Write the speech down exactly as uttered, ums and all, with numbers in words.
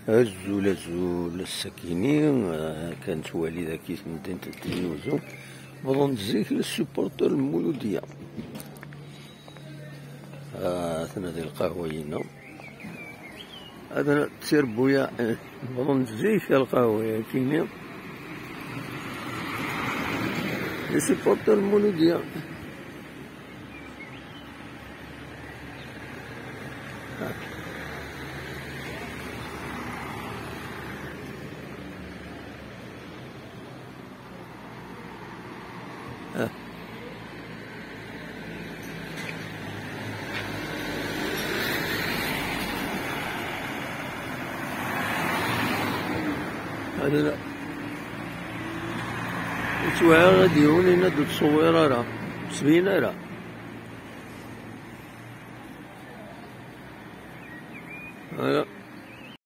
Azul, azul, ass-akini, eh, kan nettwali dagi temdint n Tizi Uzzu. Wwḍen-d zik les supporters n Muludya. Ah, atna di lqahwa-ina. Atna d tirbuya, eh, wwḍen-d zik ɣer lqahwa-yakini. Les supporters n Muludya. Hada la. Yettwaɛir ad yiwen yenna-d ur ttṣewwir ara. Ur ttbin ara. Hada.